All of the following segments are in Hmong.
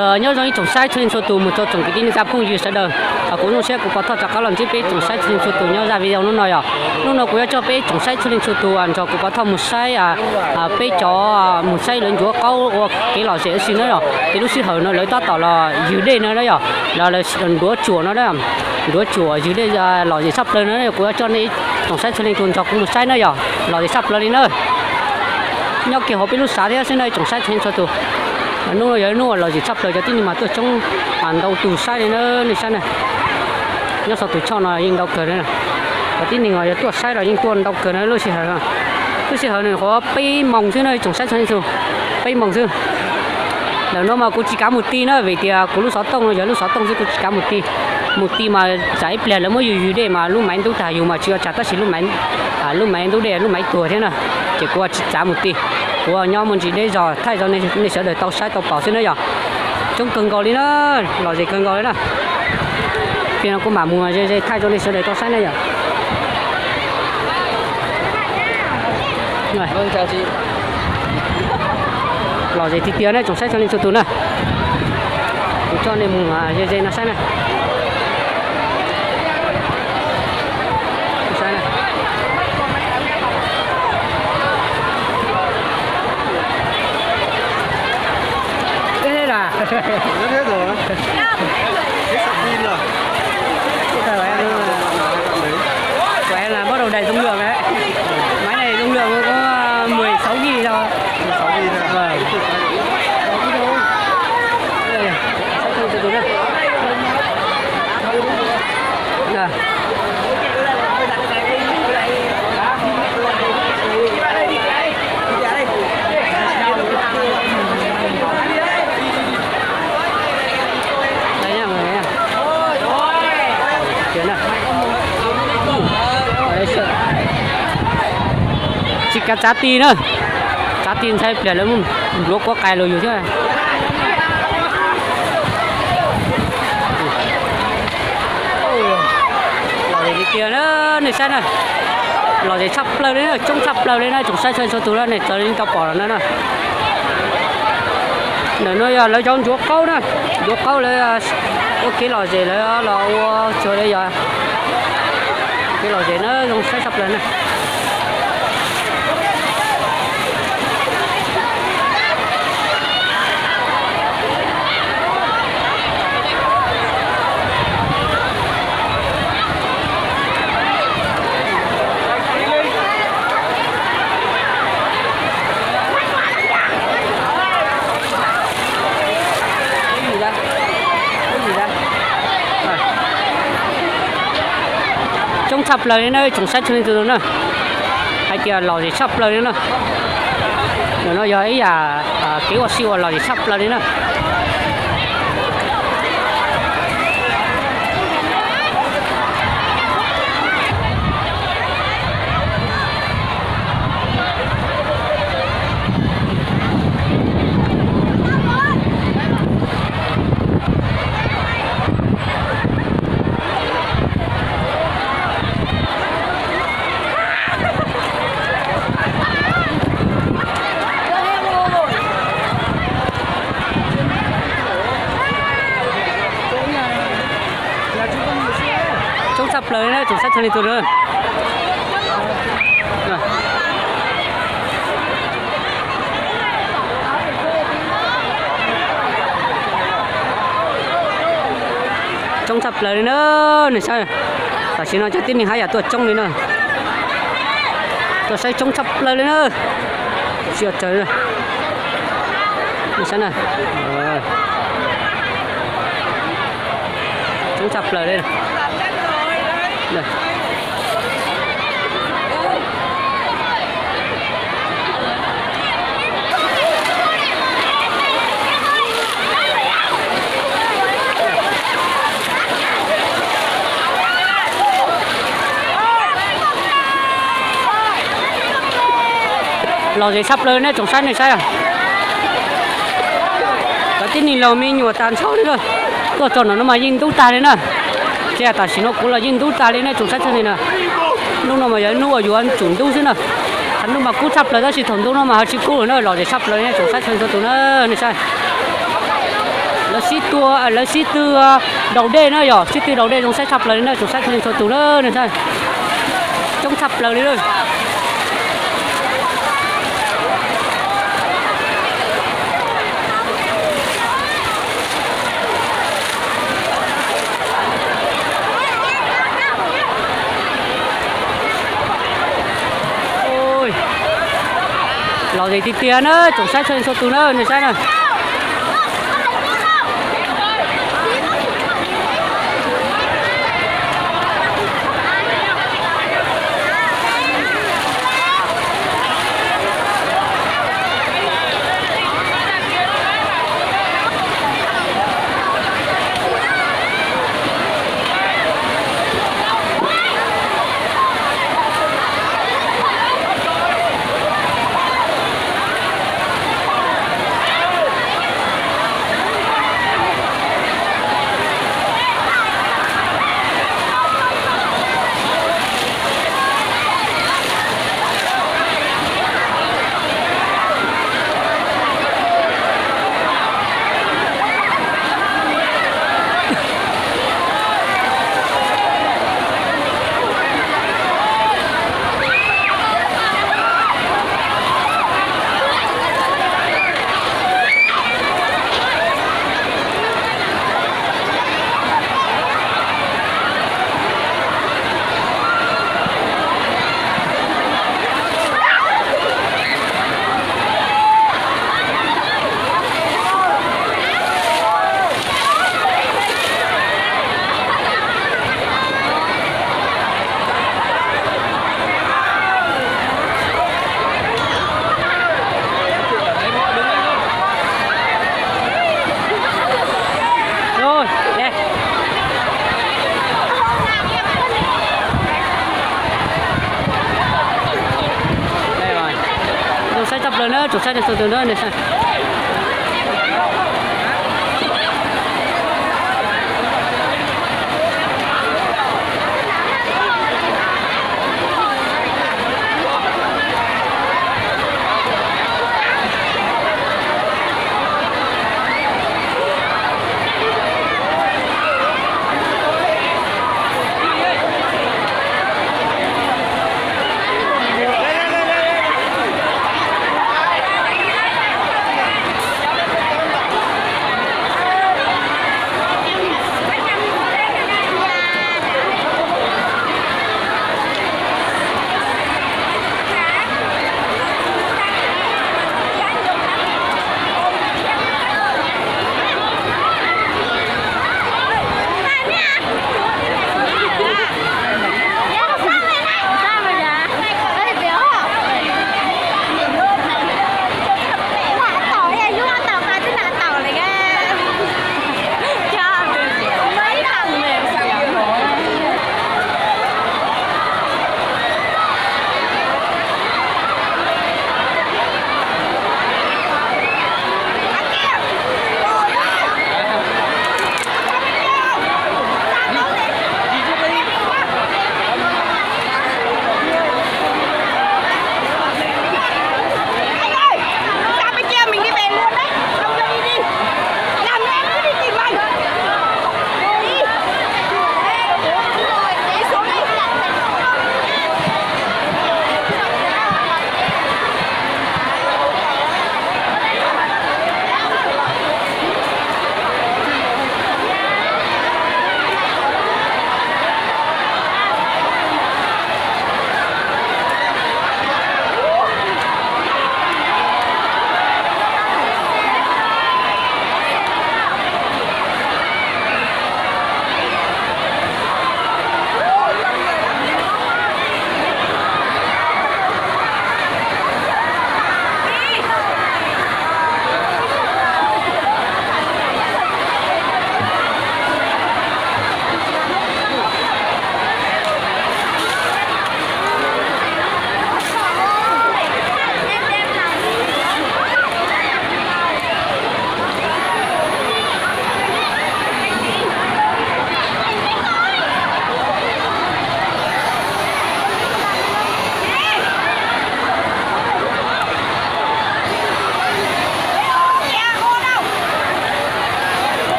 Nyob zoo ib tsoom saib txhua leej txhua tus mus rau tsoom kwv tij neej tsa phooj ywg sawv daws. Kuv Zoo Siab kuv Pov Thoj rov qab los ntsib peb tsoom saib txhua leej txhua tus nyob zaj video hnub no yom. Hnub no kuv yuav coj peb tsoom saib txhua leej txhua tus nrog kuv Pov Thoj mus saib peb cov mus saib lawv ncuav qaub ua kev lom zem ua si na yom. Ces lub sij hawm no lawv tab tom los ywg dej no na yom, los lawv nruav tsuam no na, nruav tsuam ywg dej lom zem tshaj plaws no. Kuv yuav coj nej tsoom saib txhua leej txhua tus nrog kuv mus saib na yom, lom zem tshaj plaws li na. Nyob kiag hauv peb lub xav thiab xwb na tsoom saib txhua leej txhua tus. Hnub no yog hnub uas lom zem tshaj plaws, cov tib neeg mas tuaj coob ntau tus saib li na, nej saib na. Nyob saum tus choj no yeej ntau kawg na. Cov tib neeg uas yog tuaj saib los yeej tuaj ntau kawg na lub sij hawm no. Lub sij hawm no nyuam qhuav peb moos xwb na tsoom saib txhua leej txhua tus, peb moos xwb. Ntawm no mas kuv tsis kav mus ti na vim tias kuv lub xov tooj no yog lub xov tooj xwb, kuv tsis kav mus ti. Mus ti mas tsam ib pliag lawv muab yus ywg dej mas lub maiv ntub tag yus mas tsis ua cas tab sis lub maiv ntub dej lub maiv tuag thiab na. Ces kuv tsis txav mus ti, kuv nyob muaj ntsis deb zog thaij rau nej sawv daws tau saib tau pom xwb na yom. Coob kawg nkaus li na, lom zem kawg nkaus li na. Pliag no kuv mam mus ze ze thaij rau nej sawv daws tau saib na yom. Lom zem tiag tiag na tsoom saib txhua leej txhua tus na. Kuv coj nej mus ze ze no saib na. Cái này là bắt đầu đài rung lượn đấy. Máy này rung lượn có mười sáu gi thôi. Mười sáu gi thôi. Vâng. Đây, sáu trăm triệu nữa. Tsis kav txav ti na, txav ti ntshai pliag lawv npluav kuab qais los yus thiab. Lom zem tiag tiag na, nej saib na. Lom zem tshaj plaws li na, coob tshaj plaws li na, tsoom saib txhua txhua tus na, nej txawm tau pom los na. Ntawm no yog lawv cov ncuav qaub na, ncuav qaub lawv ua kev lom zem lawv los ua txhua li yog kev lom zem na, zoo saib tshaj plaws na. Coob tshaj plaws li na, tsoom saib txhua leej txhua tus na. Hais tias lom zem tshaj plaws li na. Ntawm no yog ib yam kev ua si uas lom zem tshaj plaws li na. Coob tshaj plaws li na, tsoom saib txhua leej txhua tus na. Coob tshaj plaws li na, nej saib. Tam sim no cov tib neeg haj yam tuaj coob li na. Tuaj saib coob tshaj plaws li na. Siab tawv li. Nej saib na. Coob tshaj plaws li. Lom zem tshaj plaws nej tsoom saib, nej saib. Cov tib neeg laus me nyuam tag nrho li na. Tuaj txog no no mas yeej ntub tag li na. Ces tam sim no kuv los yeej ntub tag li nej tsoom saib txhua tus na. Hnub no mas yog hnub uas yuav tsum ntub xwb na. Qhov hnub mas kub tshaj plaws tab sis thaum ntub no mas ho tsis kub lawm na, lom zem tshaj plaws nej tsoom saib txhua tus na, nej saib. Lawv sib tua, lawv sib tw daus dej na yom, sib tw daus dej zoo saib tshaj plaws li na, tsoom saib txhua leej txhua tus na, nej saib, coob tshaj plaws li na. Los zis tiag tiag na, tsoom saib txhua leej txhua tus na, nej saib na. Zoo saib tshaj plaws na, tsoom saib txhua tus na, nej saib.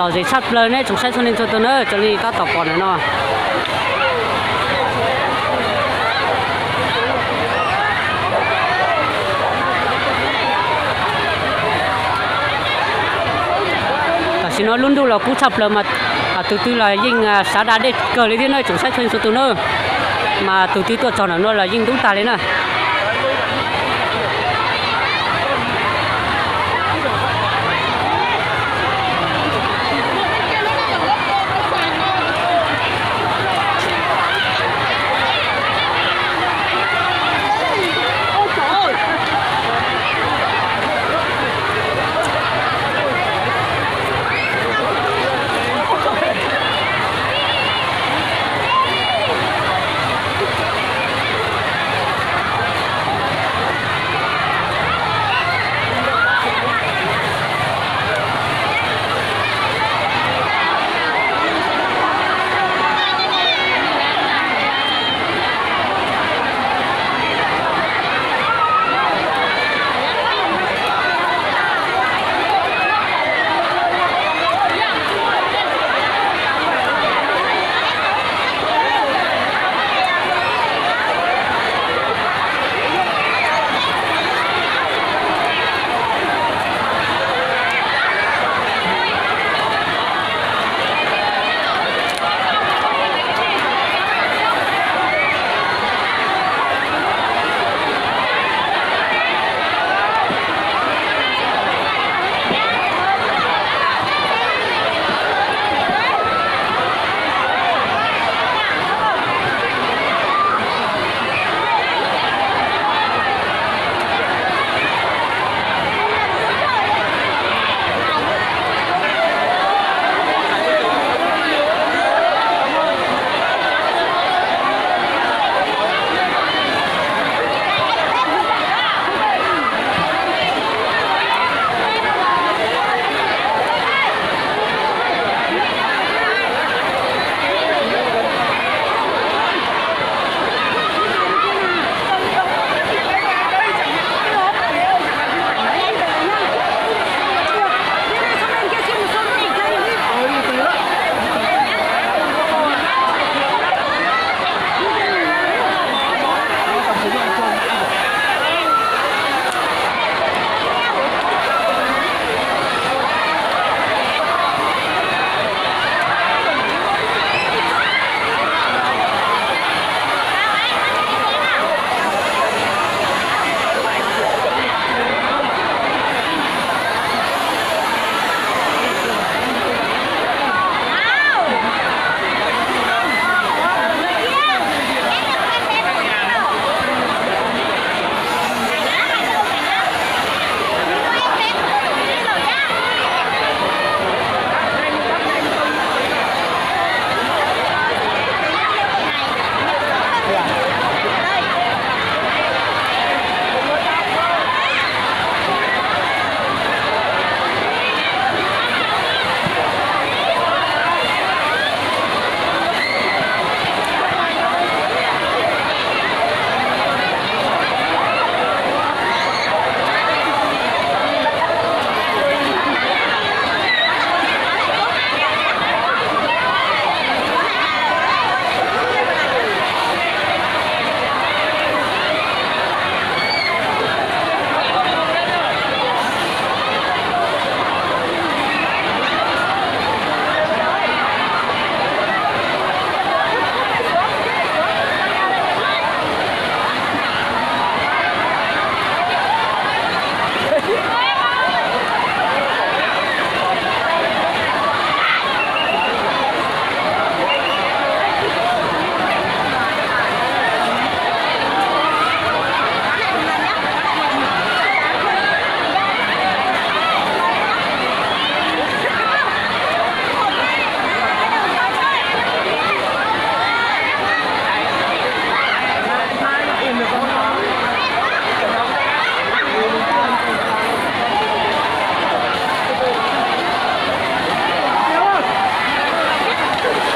Lom zem tshaj plaws nej tsoom saib txhua leej txhua tus na, raws li tab tom pom ntawm no. Tam sim no lub ntuj los kub tshaj plaws mas tus twg los yeej sav da dej kawg li thiab na tsoom saib txhua leej txhua tus na, mas tus twg tuaj txog ntawm no los yeej ntub tag li na.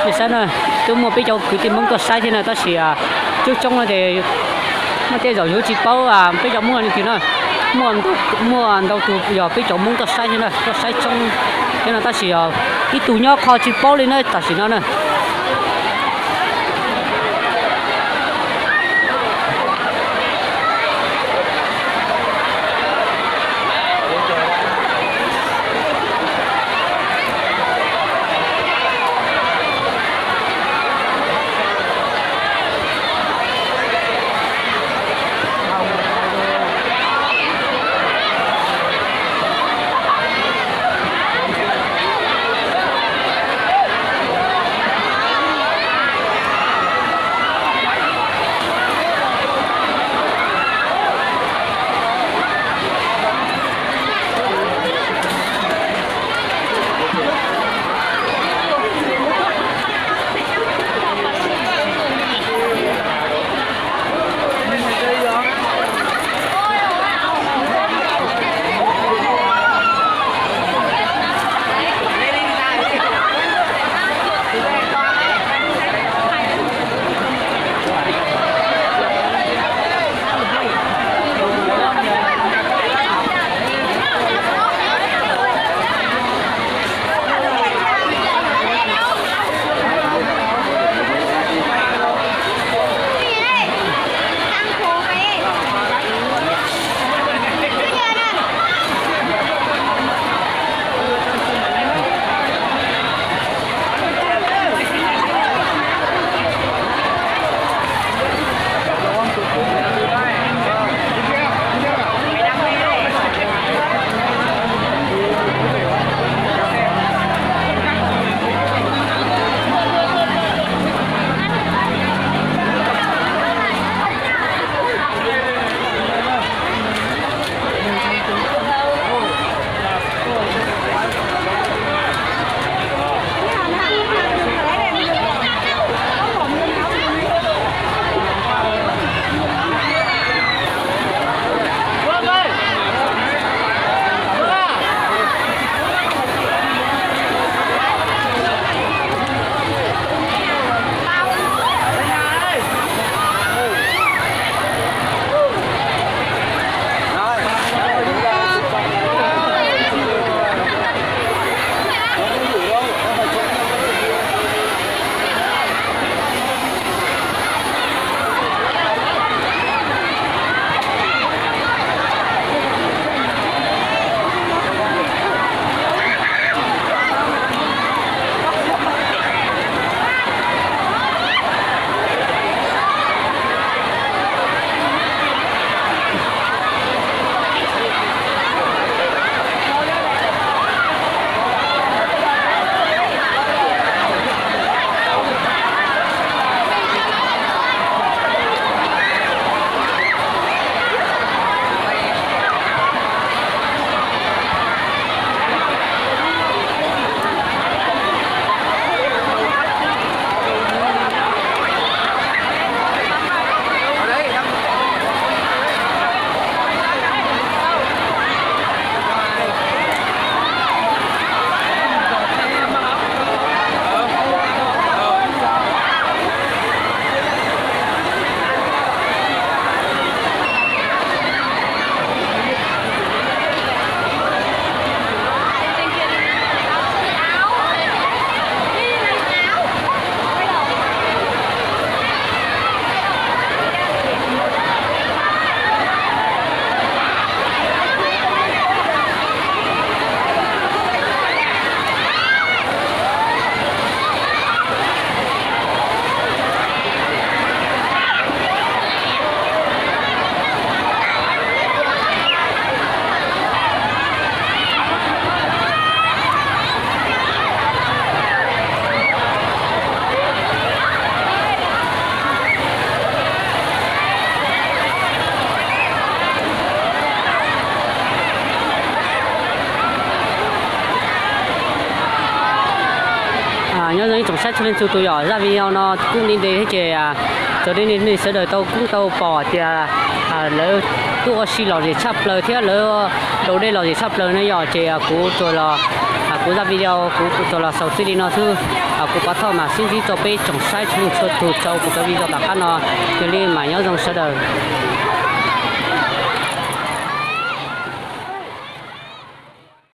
Nej saib na, twb muaj peb cov kwv tij Hmoob tuaj saib thiab na, tab sis coob coob no ces muaj tej zaum yuav tsis paub peb cov Hmoob leej twg na. Muaj ntau tus yog peb cov Hmoob tuaj saib thiab na, tuaj saib tshoob thiab no, tab sis yog ib tug nyob qho tsis paub li na tam sim no na. Nyob zoo ib tsoom saib txhua leej txhua tus, yog zaj video no kub ntev ntev thiab ces txawm li nej sawv daws tau kub tau pom tias lawv tuaj ua si lom zem tshaj plaws thiab lawv daus dej lom zem tshaj plaws no yom, ces kuv tsuas los, kuv zaj video kuv tsuas los xaus txij li no xwb. Kuv Pov Thoj mam sib ntsib rau peb tsoom saib txhua leej txhua tus rau kuv cov video tom qab no. Yog li mas nyob zoo sawv daws.